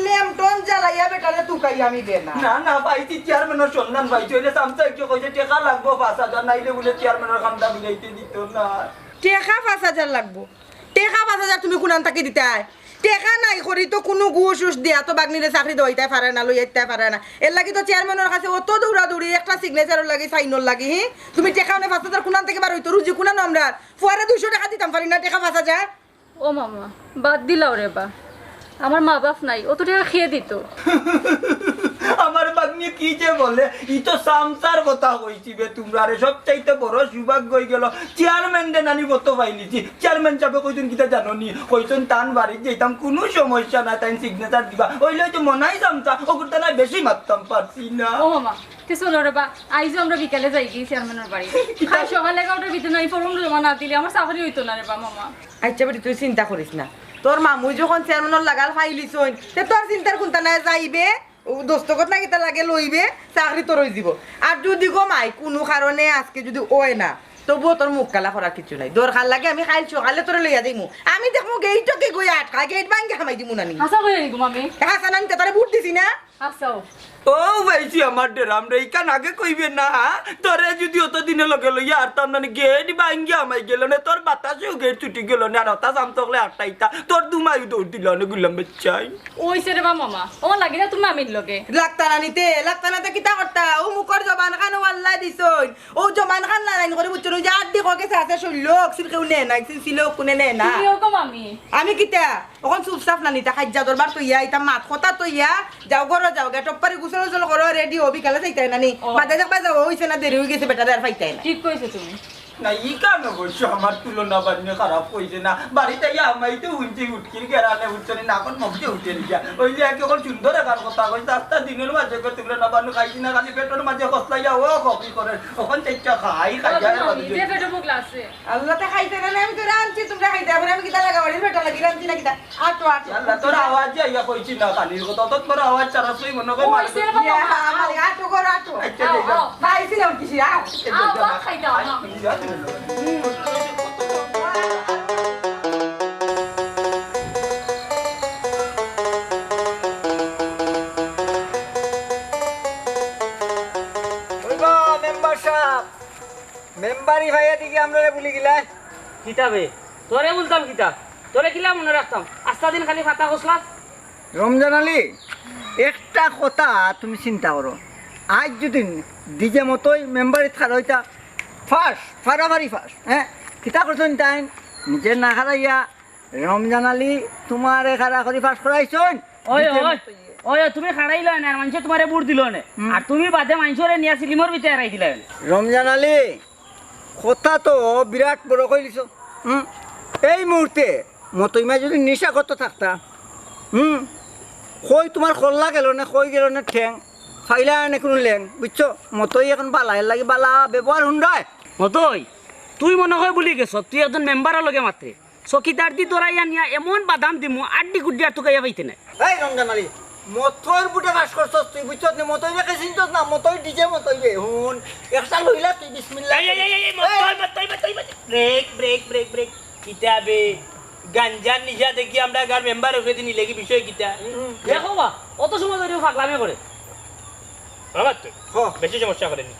লেমটন জ্বালাইয়া বেটারে তুকাই আমি দে না। না, না, পাইছি, চেয়ারম্যানের সন্ধান পাইছি। ওইলে চামচা একটু কইছে, "টেকা লাগবো পাঁচ হাজার, নাইলে বুলে চেয়ারম্যানের কামটা মিলাইতে দিত না।" টেকা পাঁচ হাজার লাগবো? টেকা পাঁচ হাজার তুমি কুনান থাকি দিতায়? টেকা নাই করি তো কুনু ঘুষ উস দিয়া তো বাগনিরে চাকরি দেওয়াইতায় পারে না, লইয়াইতায় পারে না। এর লাগি তো চেয়ারম্যানের কাছে অত দৌড়াদৌড়ি, একটা সিগনেচারর লাগি, সাইনর লাগি, হি? তুমি টেকা অনে পাঁচ হাজার কুনান থাকি বার হইতো, রুজি কুনান আমরার? ফুয়ারে দুইশো টেকা দিতাম পারি না, টেকা পাঁচ হাজার? ও মামা, বাদ দিলাও রে বা, আমার মা বাপ নাই, অত টেকা কে দিত? আমার বাগনি কি যে বলে, ই তো চামচার কথা কইছি বে তুমরারে, সবচাইতে বড় সৌভাগ্য হয়ে গেল। চেয়ারম্যান দে নানি কত পাইলিছি, চেয়ারম্যান সাহেব কইছেন কিতা জানো নি? কইছেন তান বাড়িত যাইতাম, কোনো সমস্যা না, তাই সিগনেচার দিবা, ওইলে তো মনাই চামচা, ওগুলো তো না বেশি মারতাম পারছি না। ও মামা, তে চলো রে বা, আইজও আমরা বিকালে যাই গিয়ে চেয়ারম্যানের বাড়ি। কাল সকাল এগারোটার ভিতরে নাই ফর্ম জমা না দিলে আমার চাকরি হইতো না রে বা মামা। আচ্ছা বেটি, তুই চিন্তা করিস না, তোর মামুই যখন চেয়ারম্যানের লাগাল ফাইলিছইন, তে তোর চিন্তার কুন্তা নাই, যাইবে, ও দস্তখত না কিতা লাগে লইবে, চাকরি তোর হই দিব। আর যদি গো মাই কোনো কারণে আজকে যদি ওয় না, তবুও তোর মুখ কালা করার কিছু নাই। দরকার লাগে আমি কাল সকালে তোরে লইয়া যাইমু, আমি দেখমু গেইটও কে গই আটকা, গেইট ভাঙ্গি হামাই দিমু নানি। হাছা কইরা নি গো মামি? হাছা নানি, তে তোরে ভোট দিছি না? আচ্ছা। ও পাইছি আমার ডেরাম রে, ইখান আগে কইবে না, হ্যাঁ? তোরে যদি অত দিনে লগে লইয়া আরতাম না, গেট ভাঙ্গি আমাই গেল না, তোর বাতাসেও গেট ছুটি গেল না, আর হতা জাম তকলে আটটাইতা, তোর দুমাই দৌড় দিল না, গুলাম বাচ্চাই। ওই সে রে বা মামা, ও লাগে না তুমি মামির লগে। লাগতা না নিতে, লাগতা না তে কিতা করতা? ও মুখর জবান খানো আল্লাহ দিছইন, ও জবান খান লাইন করে বুঝছো, ওই যে আড্ডি কো গেছে আছে শৈল, সির কেউ নেয় না, সির ছিল কোনে নেয় না। তুমিও গো মামি। আমি কিতা? অখন চুপচাপ না নিতা, খাইজা দরবার তইয়া, ইতা মাত কথা তইয়া, যাও ঘরো যাও, গেট টপ্পারি গোসল গোসল করো, রেডি হও, বিকালে যাইতায় না নি? ও। বাদে দেখবা যাও, হইছে না, দেরি হয়ে গেছে, বেটারে আর পাইতায় না। ঠিক কইছো তুমি। না, ইখান অবশ্য আমার তুলনা বান্নে খারাপ কইছে না। বাড়িত আইয়া আমাই তো হুনছি উটকির গেরানে উঠছে না, এখন মগজে উঠে নিয়া। ওই যে একে অখন সুন্দর একার কথা কইছে, আস্তা দিনের মাঝে কই তুলনা বান্নে খাইছি না, খালি পেটর মাঝে কসলাইয়া ও কপি করে। অখন চেষ্টা খাই, খাই ও, যায় তুমি নিজে পেটে ভুক লাগছে। আল্লাহ, তে খাইতে না, আমি তো রানছি, তোমরা খাইতে, এখন আমি কিতা লাগা বাড়ির বেটা লাগি রানছি না কিতা? আটো, আটো। আল্লাহ, তোর আওয়াজে আইয়া কইছি না, খানির কথা, তোর আওয়াজ ছাড়া সই মনে কই ওই মারবে। সে বাবা। ইয়া, আমার আটো করো, আটো। আচ্ছা, আও, ঠিক আছে। আও। খাইছিলাম কিসে, আও। আচ্ছা, আও, ঠিক আছে। ভাত খাইতে আও, আও। আচ্ছা, ঠিক আছে। ওই বা, মেম্বার সাব, মেম্বারি ভাইয়া দিকে আমরা ভুলি গেলাই। কিতা বে? তোরে বলতাম কিতা? তোরে কিলা মনে রাখতাম? আস্তা দিন খালি ফাতা খসলাস। রমজান আলী, একটা কথা তুমি চিন্তা করো। আইজ যদি ডিজে মতই মেম্বারি থার হইতা, ফাঁস, ফাড়াফাড়ি ফাঁস, হ্যাঁ? কিতা করছইন তাইন? নিজে না খাড়াইয়া রমজান আলী তোমারে খাড়া করি ফাঁস করাইছইন। ওই, ডিজে ওই, মতই। ওই, ওই, তুমি খাড়াইলা না, আর মানষে তোমারে ভোট দিল না। হুম। আর তুমি বাদে মানষরে নিয়া সিলিমর ভিতরে এড়াই দিলা। রমজান আলী, কথা তো বিরাট বড় কইলিছ। হুম? এই মুহূর্তে মতইমায় যদি নিশা করতে থাকতা, হুম, কই তোমার কল্লা গেল না, কই গেল না ঠ্যাং, ফাইলা আনে কোনো লেং, বুঝছো? মতই এখন বালা, এর লাগি বালা ব্যবহার হুন্ডায়। মতই, তুই মনে হয় ভুলি গেছ, তুই একজন মেম্বারর লগে মাত্রে। চকিদার দি তোরা ইয়া নিয়া এমন বাদাম দিমু, আড্ডি গুড্ডি আর তুকাইয়া পাইতে নাই। এই রমজান আলী, মতইর বুটে কাজ করছস তুই, বুঝছস নি? মতই রেখে চিনছস না, মতই ডিজে মতই রে। হুন, একটা লইলা তুই, বিসমিল্লাহ। এই, এই, এই, এই, এই, মতই, এই। মতই, মতই, মতই। Break, break, break, break. কিতা বে? গাঞ্জার নিশা দেখি আমরা গার মেম্বার ওকে দিন ইলেগি বিষয় কিতা? হুম। দেখো বা, অত সময় ধরে ও পাগলামি করে। বাবা তো হ। বেশি সমস্যা করেনি।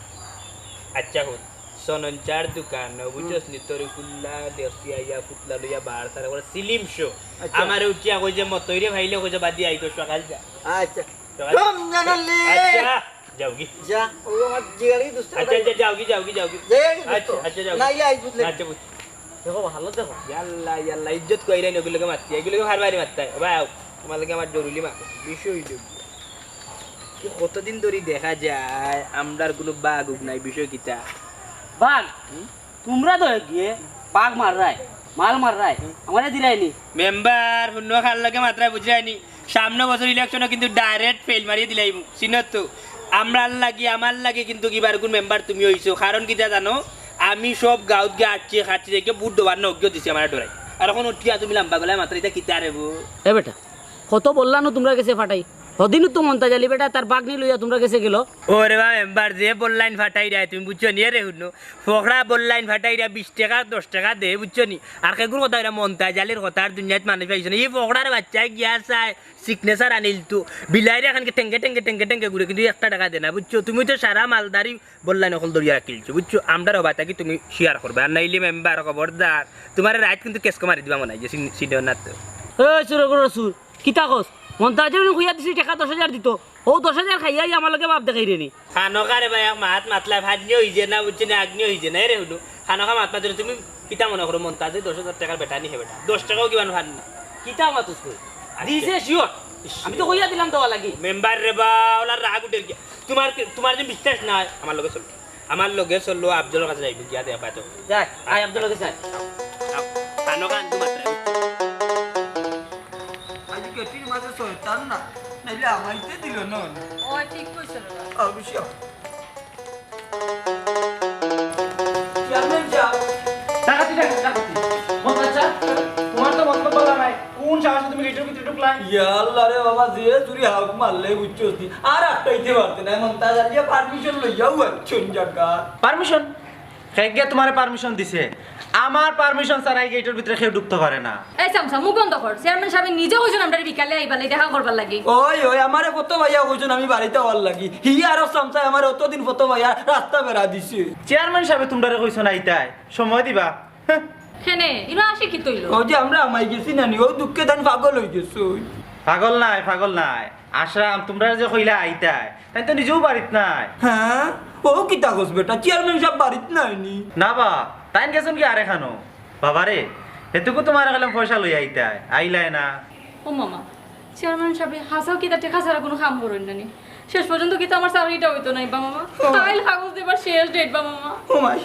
আচ্ছা, হুন। সনন চার দোকান, হুম। বুঝছস নি? তোর কুল্লা দেখছি আইয়া ফুতলা লইয়া বার, তারপরে সিলিম শো। আচ্ছা। আমারে উঠিয়া কই যে মতইরে ভাইলে কই যে বাদি আইতো সকাল যা। আচ্ছা। সকাল। কম জানালি। আচ্ছা, যাও কি? যা, ও আমার জিগারি দুস্ত আচ্ছা, কথা। আচ্ছা, যাও কি, যাও কি, যাও কি? যাই আর কি আচ্ছা, দুস্ত। আচ্ছা, যাও। না, ইয়া, আই বুঝলে। আচ্ছা, বুঝ। দেখো, ভালো দেখো। ইয়াল্লা, ইয়াল্লা, ইজ্জত কইরাই না, ওগুলোকে মারতি, এগুলোকে ভারবারি মারতাই। ও ভাই, আও, তোমার লগে আমার জরুরি মা-, বিষয় হইল কি? কি কতদিন ধরে দেখা যায়, আমরার কোনো বাঘ উগ নাই, বিষয় কিতা? বাঘ? হুম? তোমরা তো গিয়ে বাঘ মাররায়, মাল মাররায়, হুম। আমারে দিলাইনি। মেম্বার, হুনো খাল লগে মাত্রায় বুঝরায়নি। সামনে বছর ইলেকশনে কিন্তু ডাইরেক্ট ফেল মারিয়ে দিলাইমু। চিনো তো? আমরার লাগি, আমার লাগি কিন্তু কিবার গুণ মেম্বার তুমি অইছো। কারণ কিতা জানো, আমি সব গাঁওত গিয়া আটছি, খাটছি, দেখে ভোট দেওয়ার না অজ্ঞ দিছি আমার ডরাই। আর অখন উঠিয়া তুমি লম্বা গলায় মাতরায়, ইতা কিতা রে বো? এ বেটা, কত বললাম না তুমরার গেছে ফাটাই, হদিনও তো মন্তাজ আলী বেটা তার বাগনি লইয়া তুমরার গেছে গেল। ওরে বা মেম্বার, যে বললাইন ফাটাইরায় তুমি বুঝছো নি? এরে হুনো, ফকরা বললাইন ফাটাইরা বিশ টেকা দশ টেকা দে বুঝছো নি? আর কেগুর কথা অইরা মন্তাজ আলীর কথার দুনিয়াত মানুষ পাইছো না। ই ফকরার বাচ্চায় গিয়া চায় সিগনেচার আনিল তো, বিলাইরে এখানকে টেঙ্গে টেঙ্গে টেঙ্গে টেঙ্গে ঘুরে, কিন্তু একটা টেকা দে না বুঝছো। তুমি তো সারা মালদারি বললাইন অকল ধরিয়া রাখিলছো বুঝছো। আমরার হবা থাকি তুমি শেয়ার করবে, আর নাইলে মেম্বার খবরদার, তুমারে রাইত কিন্তু কেস মারি দিবা মনে হয় যে সিন-, সিনিয়র না তো। এ চুরগুলোর চুর, কিতা কস? মন্তাজরে কইয়া দিছি টেকা দশ হাজার দিত, ও দশ হাজার খাইয়াই আমার লগে বাপ দেখাইরে নি। খানোকা রে ভাই, এক মাত মাতলা, ভাত নিয়ে হইছে না বুঝছো না, আগ নিয়ে হইছে না। এরে হুনো, খানোকা মাত মাতলে তুমি কিতা মনে করো, মন্তাজে দশ হাজার টেকার বেটা নি হে বেটা, দশ টেকাও কিমান ভার না। কিতা মাতুস কই? আচ্ছা। দিছে শিওর। আমি তো কইয়া দিলাম দেওয়া লাগি। মেম্বার রে বা, ওলা রাগ উঠের গিয়া। তুমার কি, তুমার যে বিশ্বাস নাই, আমার লগে চলো। আমার লগে চলো, আফজলর কাছে যাইবো, গিয়া দেখা পাইতো। যাই, আয় আফজলর কাছে আয়। আ-, কানো কান তো মাত্র। আজ কেটির মাঝে শয়তান না, নাইলে আমাইতে দিল না। ও ঠিক কইছে রে। অবশ্য। চেয়ারম্যান সাহেব। ডাকাতি, ডাকাতি, ডাকাতি। মন্তাজ সাহেব, তুমার তো মতলব ভালা নাই। কোন সাহসে তুমি গেটের ভিতরে ঢুকলায়? ইয়া আল্লাহ রে বাবা, যে চুরি হাউক মারলে বুঝছস নি। আর আটকাইতে পারতে না। মন্তাজ আলী পারমিশন লইয়াও আইছইন জাগা। পারমিশন? কে গিয়া তুমারে পারমিশন দিছে? আমার পারমিশন ছাড়া ই গেটের ভিতরে কেউ ঢুকতে পারে না। এই চামচা, মুখ বন্ধ কর। চেয়ারম্যান সাহেব নিজে কইছইন আমরারে বিকালে আইবার লাগি, দেখা করবার লাগি। ওই, ওই, আমারে ফতো ভাইয়া কইছইন আমি বাড়িত আওয়ার লাগি। হি আরো চামচায় আমারে অতদিন ফতো ভাইয়া রাস্তা বেড়া দিছে। চেয়ারম্যান সাহেব তুমরারে কইছইন আইতায়, সময় দিবা। হ্যাঁ। কেনে, ইনো আসি কিতা অইলো? ও যে আমরা আমাই গেছি নানি, ও দুঃখে তান পাগল অই গেছে। পাগল নায়, পাগল নায়। আশরাম, তুমরারে যে কইলা আইতায়, তাইন তো নিজেও বাড়িত নাই। হ্যাঁ? ও কিতা কস বেটা, চেয়ারম্যান সাহেব বাড়িত নাই নি? না বা, তাইন গেছইন গি আরেকখানো। বাবারে, এটুকু তুমারে কইলাম পয়সা লইয়া আইতায়, আইলায় না। ও মামা, চেয়ারম্যান সাহেব হাছাউ কিতা টেকা ছাড়া কুনু কাম করইন না নি? শেষ পর্যন্ত কিতা আমার চাকরিটা অইতো নায় বা মামা? ও। কাইল কাগজ দিবার শেষ ডেট বা মামা। ও মাই,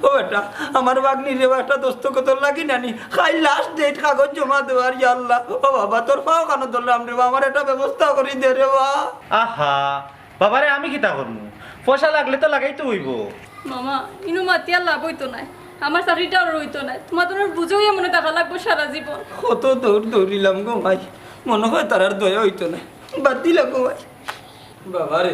ও বেটা, আমার বাগনিরে বা একটা দস্তখতর লাগি নানি, কাইল লাস্ট ডেট কাগজ জমা দেওয়ার, ইয়া আল্লাহ। ও বাবা, তোর পাও কানো ধরলাম রে বা, আমার একটা ব্যবস্থা করি দে রে বা। আহা, বাবারে, আমি কিতা করমু? পয়সা লাগলে তো লাগাইতে অইবো। মামা, ইনো মাতিয়া লাভ অইতো নায়, আমার চাকরিটা আর অইতো নায়। তুমার তো বুঝাইয়া মনে থাকা লাগবো সারা জীবন। কত দৌড় দৌড়িলাম গো ভাই, মনো কয় তারার দয়া অইতো নায়, বাদ দিলাম গো ভাই। বাবারে,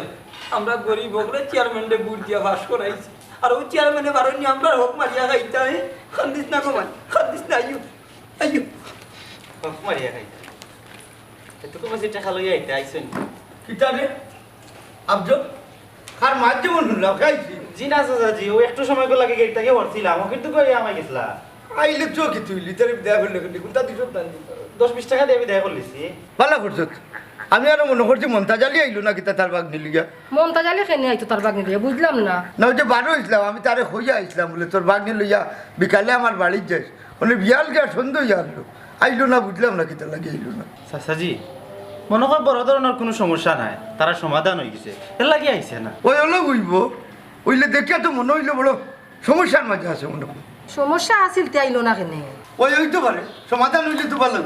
আমরা গরিব অকলে চেয়ারম্যানরে ভোট দিয়া পাস করাইছি, আর অউ চেয়ারম্যানে বারো নি আমরার হক মারিয়া খাইতা, হে? কান্দিস না গো ভাই, কান্দিস না, আইও, আইও। হক মারিয়া খাইতা। এত কম আছে টেকা লইয়া আইতে আইছইন। কিতা রে? আফজল? কার মাত যেমন হুনলাম, খাইছি। জি না চাচাজি, অউ একটু সময় লাগি গেট থাকি হরছিলাম, ও কিন্তু কই আমায় গেছলা। আইলে চোখ কি তুইলি, তোর বিদায় করলে কিন্তু কোনটা দিছ না নি? দশ বিশ টেকা দিয়া বিদায় করলিছি। ভালা করছত। আমি আরো মনো করছি মন্তাজ আলী আইলো না কিতা তার বাগনি লইয়া। মন্তাজ আলী কেনে আইতো তার বাগনি লইয়া? বুঝলাম না। না, অউ যে বারো অইছলাম, আমি তারে কইয়া আইছলাম বুলে, তোর বাগনি লইয়া বিকালে আমার বাড়িত যাইস। মানে বিয়াল গিয়া সন্ধ্যা অইয়া আইলো। আইলো না, বুঝলাম না কিতার লাগি আইলো না। চাচাজি, মনো কয় বড় ধরনর কুনু সমস্যা নাই, তারার সমাধান অই গেছে, এর লাগি আইছে না। ওই অলা অইবো, অইলে দেখিয়া তো মনো অইলো বড় সমস্যার মাঝে আছে মনো কয়। সমস্যা আছিল, তে আইলো না কেনে? ওই অইতো পারে, সমাধান অইলে তো ভালা।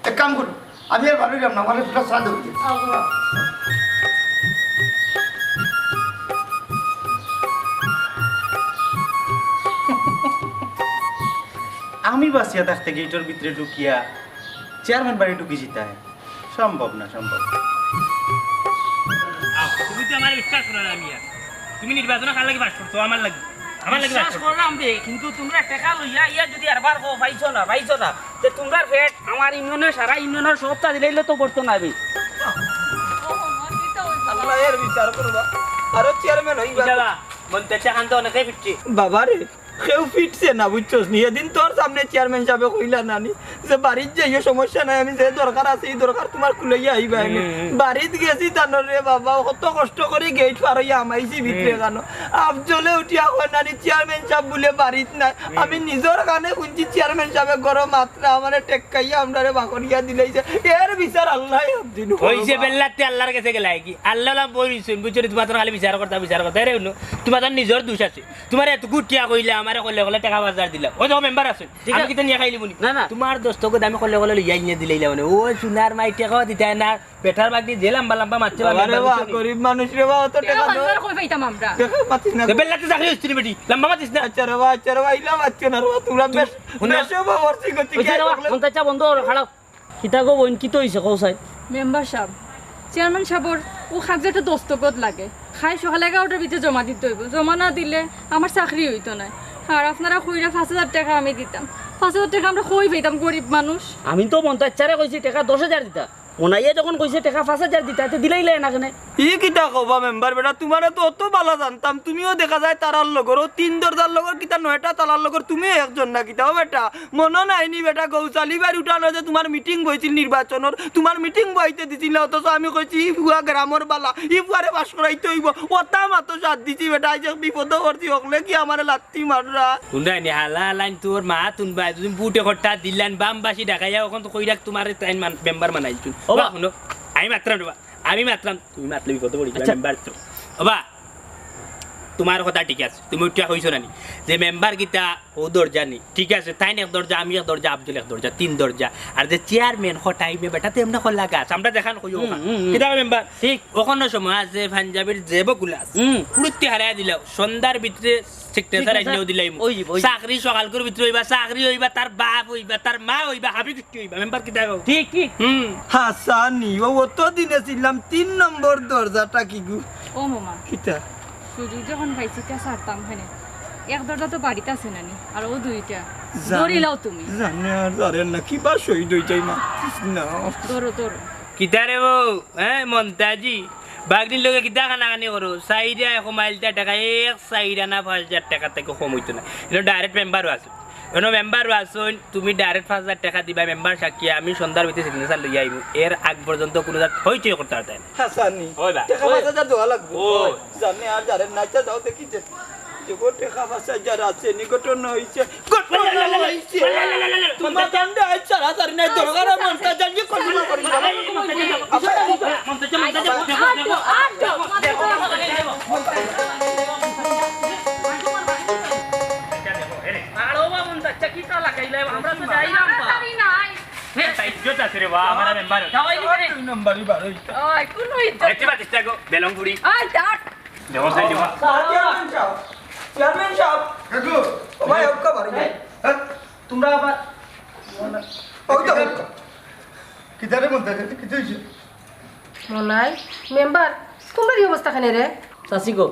এক কাম করো, আমি আর বারইলাম না, আমার একটা চা দেও। আমি বাঁচিয়া থাকতে গেটর ভিতরে ঢুকিয়া চেয়ারম্যান বাড়ি ঢুকি যিতায়? সম্ভব না, সম্ভব না। আহ, তুমি তো আমারে বিশ্বাস করো না, মিয়া। তুমি নির্বাচনে কার লাগি পাস করছো? আমার লাগি। আমার লাগি পাস বিশ্বাস করছো। করলাম বে, কিন্তু তুমরা টেকা লইয়া ইয়া যদি আরবার কও, পাইছো না, পাইছো না, তে তুমরার পেট আমার ইউনিয়নের, সারা ইউনিয়নের সবটা দিলাইলে তো করতো না বে। আল্লাহ এর বিচার করবা। আরো চেয়ারম্যান অইবা। ইটা বা, মন্তাজ খান তো অনেকেই ফিরছে। বাবা রে, কেউ ফিরছে না, বুঝছস নি? এদিন তোর সামনে চেয়ারম্যান সাবে কইলা না নি যে বাড়িত যাইও, সমস্যা নাই, আমি যে দরকার আছে, ই দরকার তুমার কুলাইয়া আইবা আমি। হুম, হুম। বাড়িত গেছি তানর রে বাবা, কত কষ্ট করি গেট পার অইয়া হামাইছি ভিতরে হুম। কানো। আফজলে উঠিয়া কয় না নি, চেয়ারম্যান সাব বুলে বাড়িত নাই। হুম। আমি নিজর কানে হুনছি চেয়ারম্যান সাবে গরম মাত্রা আমারে টেক্কাইয়া আমরারে বাকরিয়া দিলাইছে। এর বিচার আল্লাহ একদিন করবা। অইছে বেল্লাতে আল্লাহর গেছে গেলায় কি? আল্লাহ বই রইছইন, বুঝছো নি? তুমার তো খালি বিচার করতা, বিচার করতা। এরে হুনো, তুমার তো নিজর দুষ আছে। তুমারে এতগু টিয়া কইলাম, আরে কলে কলে টেকা পাঁচ হাজার দিলাম। ওই দেখো মেম্বার আছে। ঠিক আমি আছে। কিতা নিয়া খাইলিমুনি? না, না। তুমার দোস্ত গো আমি কলে কলে লইয়া ইনে দিলাইলাম মানে। ওই সোনার মাই টেকাও দিতায় না। বেটার বাগনি যে লাম্বা লাম্বা মাতছে বা বাবা রে মেম্বার বা, বুঝছো নি? গরিব মানুষ রে বা, অত টেকা টেকা পাঁচ হাজার কই পাইতাম আমরা? টেকা মাতিস না। এ বেল্লাতে চাকরি হইছে রে বেটি। লাম্বা মাতিস না। আচ্ছা রে বা, আচ্ছা রে বা, ইলা মাতছো না রে বা, তুমরা তুমি বেশ, হুনো। বেশ অভাব অর্থী গতি ওই যে রে বা, করলে। মন্তাজ চা বন্ধ করো, খাড়াও। কিতা গো বইন, কিতা অইছে কও চাই? মেম্বার সাব, চেয়ারম্যান সাবর ও কাগজে একটা দস্তখত লাগে। কাইল সকাল এগারোটার ভিতরে জমা দিতে অইবো। জমা না দিলে আমার চাকরি অইতো নায়। আর আপনারা কইরা পাঁচ হাজার টেকা আমি দিতাম। পাঁচ হাজার টেকা আমরা কই পাইতাম, গরিব মানুষ। আমি তো মন্তাজ চারে কইছি টেকা দশ হাজার দিতা। মনাইয়ে যখন কইছে টেকা পাঁচ হাজার দিতা, তে দিলাইলায় না কেনে? ই কিতা কবা মেম্বার বেটা, তুমারে তো অত বালা জানতাম, তুমিও দেখা যায় তারার লগর, ও তিন দরজার লগর কিতা নয়টা তালার লগর, তুমিও একজন না কিতা ও বেটা? মনো নাই নি বেটা, গৌসালি ভাইর উঠানো যে তুমার মিটিং বইছিল নির্বাচনর, তুমার মিটিং বইতে দিছিল না, অথচ আমি কইছি, "ই ফুয়া গ্রামর বালা, ই ফুয়ারে পাশ করাইতে অইবো।" ওতা মাতো সাথ দিছি বেটা, আইজ এক বিপদো পড়ছি, হকলে কি আমারে লাত্তি মাররা? হুনরায় নি, হালা হালাইন তোর মা তুন ভাই, তুমি বুটে খট্টা দিলান, বামবাসি ডাকাইয়া, অখন তো কইরাক তুমারে তাইন মান-, মেম্বার বানাইছুন। ও বা- বা, হুনো, আমি মাতরাম রে বা, আমি মাতরাম, তুমি মাতলে বিপদো পড়ি, ঠিক আছে। মেম্বার তো। ও বা, তুমার কথা ঠিক আছে, তুমি উঠিয়া কইছো না নি যে মেম্বার কিতা ও দরজা নি, ঠিক আছে, তাইন এক দরজা, আমি এক দরজা, আফজল এক দরজা, তিন দরজা। আর যে চেয়ারম্যান, হ টাইমে বেটা, তে এমনে খোলা গাছ, আমরা দেখান কইও হুম, ওখান। হুম, হুম। কিতা মেম্বার? ঠিক। অখনো সময় আছে, পাঞ্জাবির জেবো গুলা আছে। হুম। ফুরুত্তি হারাই দিলাও, সন্ধ্যার ভিতরে সিগনেচার সিগনেচার আইলেও দিলাইমু। ওই, ওই। চাকরি সকালকুর ভিতরে অইবা, চাকরি অইবা, তার বাপ অইবা, তার মা অইবা, হাবি কিচ্ছু অইবা। মেম্বার কিতা কও? ঠিক, ঠিক। হুম। হাসানি, ও অত দিনে ছিলাম তিন নম্বর দরজাটা কি গু? ও মামা। কিতা? সুযোগ যখন পাইছি, তা ছাড়তাম কেনে? এক দরজা তো বাড়িত আছে নানি, আর ও দুইটা। জানি, ধরিলাও তুমি। জানি আর জানি না, কিবা শহীদ অই যাই, মাতিস না। ধরো, ধরো। কিতা রে বউ, হ্যাঁ, মন্তাজি? বাগনির লগে কিতা কানাকানি করো? চাইরা এক মাইলটা টেকা, এক চাইরা না পাঁচ হাজার টেকা থাকি কম অইতো না। ইনো direct মেম্বারও আছে। ইনো মেম্বারও আছইন, তুমি direct পাঁচ হাজার টেকা দিবা, মেম্বার সাক্ষী, আমি সন্ধ্যার ভিতরে সিগনেচার লইয়া আইমু। এর আগ পর্যন্ত কুনু জাত হইচই করতে পারতায় না। হাসানি, ওই বা, টেকা ওই। পাঁচ হাজার দেওয়া লাগবো। ওই। জানে আর জানে না, আচ্ছা, যাও দেখি যে, যে গো টেকা পাঁচ হাজার আছে, নি ঘটনা হইছে, ঘটনা হইছে। তোমার দণ্ডে আজ ছাড়া ছাড়ি নাই, দরকার হয় মনটা জানিয়ে কল্পনা করি না। আরো বা মন চাচ্ছে কি তা লাগাইলে, আমরা তো যাইলাম বা। তাড়াতাড়ি নাই। এ, তাই ইজ্জত আছে রে বা, আমার মেম্বার। যাওয়াই নি রে। দুই নম্বরই বার হইছে। ওই, কোন ইজ্জত? দেখতে পাচ্ছিস না গো, বেলং ফুড়ি। ওই, ডাক। দেবো, সেই দেবো। চেয়ারম্যান সাহেব, চেয়ারম্যান সাহেব। কাকু। ও ভাই, ওকে বাড়ি। হ্যাঁ? তোমরা আবার ওই তো, ওই তো। কিতারে বলতে, কিতা হইছে? মনাই, মেম্বার, তোমরার এই অবস্থা কেনে রে? চাচি গো,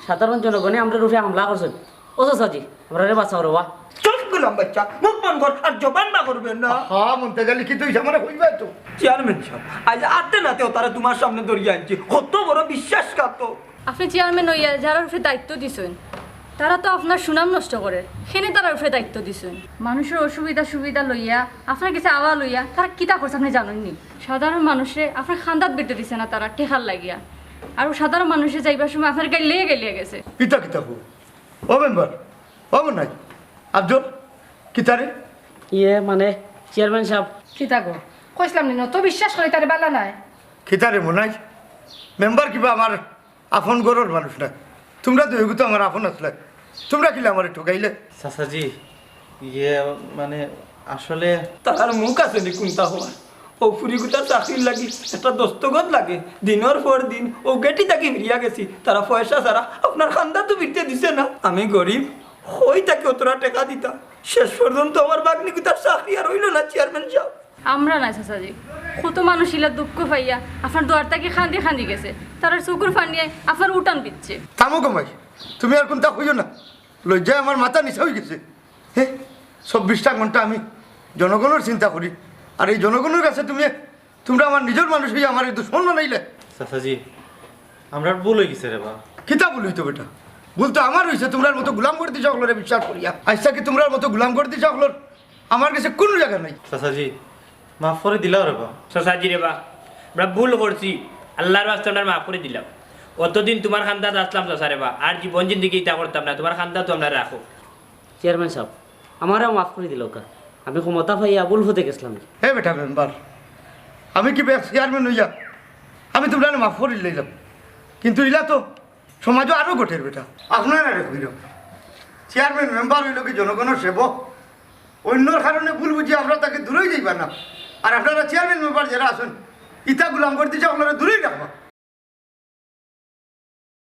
সাধারণ জনগণে আমরার উপরে হামলা করছইন। ও চাচাজি, আমরারে বাঁচাও রে বা। চুপ গোলাম বাচ্চা, মুখ বন্ধ কর আর জবান বার করবে না। হ্যাঁ, মন্তাজ আলী, কিতা হইছে? আমারে কইবা তো। চেয়ারম্যান সাহেব, আজ আতে নাতে অতারে তোমার সামনে ধরিয়া আনছি, কত বড় বিশ্বাসঘাতক। আপনে চেয়ারম্যান অইয়া যারার উপরে দায়িত্ব দিছইন, তারা তো আপনার সুনাম নষ্ট করের, কেনে তারার উপরে দায়িত্ব দিছইন। মানুষর অসুবিধা সুবিধা লইয়া, আপনার গেছে আওয়া লইয়া, তারা কিতা করছে আপনে জানইন নি? সাধারণ মানুষরে আপনার কান্দাত বইতে দিছে না তারা টেকার লাগিয়া, আর সাধারণ মানুষে যাইবার সময় আপনার গাইল্লাইয়া গাইল্লাইয়া গেছে। ইতা কিতা কও? ও মেম্বার, ও মনাই, আফজল, কিতারে? ইয়ে, মানে, চেয়ারম্যান সাহেব। কিতা গো? কইছিলাম নি, অত বিশ্বাস করি তারে বালা নায়। কিতারে মনাই? মেম্বার কিবা আমার আপন ঘরর মানুষ না? তোমরা দুইগু তো আমার আপন আছলায়। তোমরা কিলা আমারে ঠকাইলে? চাচাজি, ইয়ে, মানে, আসলে তারার মুখ আছে নি কুন্তা হওয়ার? ও ফুরিগুতার চাকরির লাগি একটা দস্তখত লাগে, দিনর পর দিন ও গেটি থাকি ফিরিয়া গেছি, তারা পয়সা ছাড়া আপনার কান্দাত তো ফিরতে দিছে না। আমি গরিব, কই থাকি অতরা টেকা দিতাম? শেষ পর্যন্ত আমার বাগনিগুতার চাকরি আর অইলো না, চেয়ারম্যান সাহেব। আমরা নায় চাচাজি, কত মানুষ ইলা দুঃখ পাইয়া আপনার দুয়ার থাকি কান্দি কান্দি গেছে, তারার চকুর পানিয়ে আপনার উঠান ভিজছে। থামো গো মাই, তুমি আর কুন্তা কইও না, লজ্জায় আমার মাথা নিচা অই গেছে। হে, চব্বিশটা ঘন্টা আমি জনগণর চিন্তা করি, আর এই জনগণর গেছে তুমি, তোমরা আমার নিজর মানুষ অইয়া আমারে দুশমন বানাইলে। চাচাজি, আমরার ভুল অই গেছে রে বা। কিতা ভুল অইতো বেটা? ভুল তো আমার অইছে, তোমরার মতো গোলাম গর্দি সকলরে বিশ্বাস করিয়া। আইজ থাকি তোমরার মতো গোলাম গর্দি সকলর আমার গেছে কুনু জাগা নাই। চাচাজি, মাফ করি দিলাও রে বা। চাচাজি রে বা, আমরা ভুল করছি, আল্লার ওয়াস্তে আমরারে মাফ করি দিলাও। অতদিন তোমার কান্দাত আছলাম চাচা রে বা, আর জীবন জিন্দেগি ইতা করতাম না, তোমার কান্দাত তো আমরারে রাখো। চেয়ারম্যান সাব, আমারেও মাফ করি দিলাউক্কা। আমি ক্ষমতা পাইয়া ভুল পথে গেছলাম। হে বেটা মেম্বার, আমি কিবা চেয়ারম্যান অইয়া আমি তোমরারে মাফ করি দিলাইলাম, কিন্তু ইলা তো সমাজো আরো ঘটের বেটা। আপনারারে কইরাম, চেয়ারম্যান মেম্বার অইলো কি জনগণর সেবক? অইন্যর কারণে ভুল বুঝিয়া আপনারা তাকে দূরই যাইবা না। আর আপনারা চেয়ারম্যান মেম্বার যেরা আছইন, ইতা গুলাম গর্দি ছাব অকলরে দূরই রাখবা।